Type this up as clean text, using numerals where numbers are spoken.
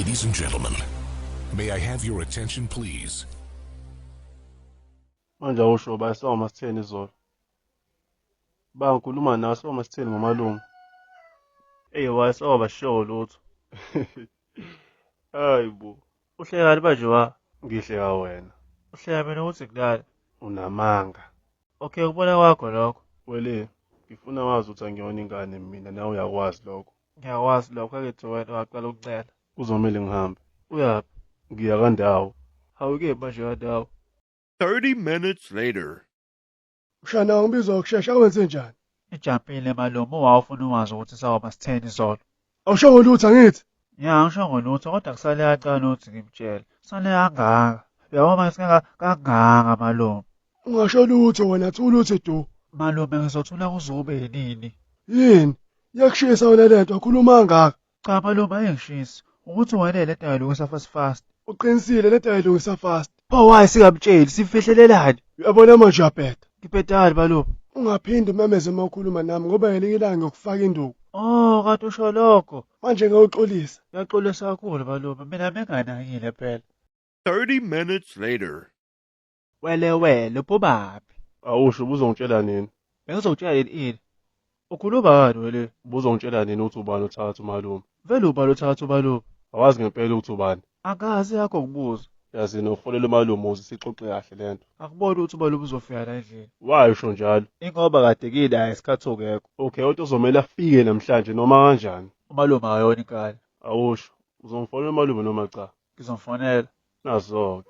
Ladies and gentlemen, may I have your attention, please? Manje awusho bayasoma sitheni izolo. Bangikhuluma naso uma sitheni ngomalume. Eyi wayesoba sho lutho. Hayi bo, Uhlekani manje wa? ngihleka wena. Uhleka mina ukuthi ngilale. Unamanga. Okay, ukubona kwakho lokho. Wele, ngifuna wazi ukuthi angiyona ingane mina nawe uyakwazi lokho. Ngiyakwazi lokho akithi wena waqala ukuncela. Kuzomele ngihambe. Uyaphi? Ngiya kandawo. Hawuke manje kandawo. 30 minutes later. Mshana ngibizwa ukushesha wenze njani? Ijampile malume wawufuna uwazi ukuthi sawoma sitheni izolo. Awushongo lutho angithi? Ya ngishongo lutho kodwa kusale kancane ukuthi ngimtshele. Kusale kangaka. Uyabona manje singaka kangaka malume. Ungasho lutho wena thula uthi du. Malume ngizothula kuze kube yinini. Yini? Iyakushisa wena lento akhuluma kangaka. Cha malume ayingishisi. Ukuthi wena le nto ayilungisa fast fast. Uqinisile lento ayilungisa fast. Pho why singamtsheli sifihlelelani? Uyabona manje uyabheda. Ngibhedani malume. Ungaphinde umemeze uma ukhuluma nami ngoba ngelinye ilanga ngiyokufaka induku. Oh kade usho lokho. Manje ngiyawuxolisa. Ngiyaxolisa kakhulu malume mina benganakile phela. 30 minutes later. Wele wele uphumaphi? Awusho ubuzongitshela nini? Bengizokutshela yini ini? Ukhuluma ngani wele? Ubuzongitshela nini ukuthi ubani othatha umalume? Vele ubani othatha umalume? Awazi ngempela ukuthi ubani. Angazi yakho ngibuza. Yazi nokufonela umalume ukuze sixoxe kahle lento. Angiboni ukuthi umalume uzofika la endlini. Why usho njalo? Ingoba kade kinaye isikhathi ungekho. Okay, kodwa uzomele afike namhlanje noma kanjani. Umalume akayona inkani. Awusho, uzongifonela umalume noma cha? Ngizomfonela. Nazo-ke.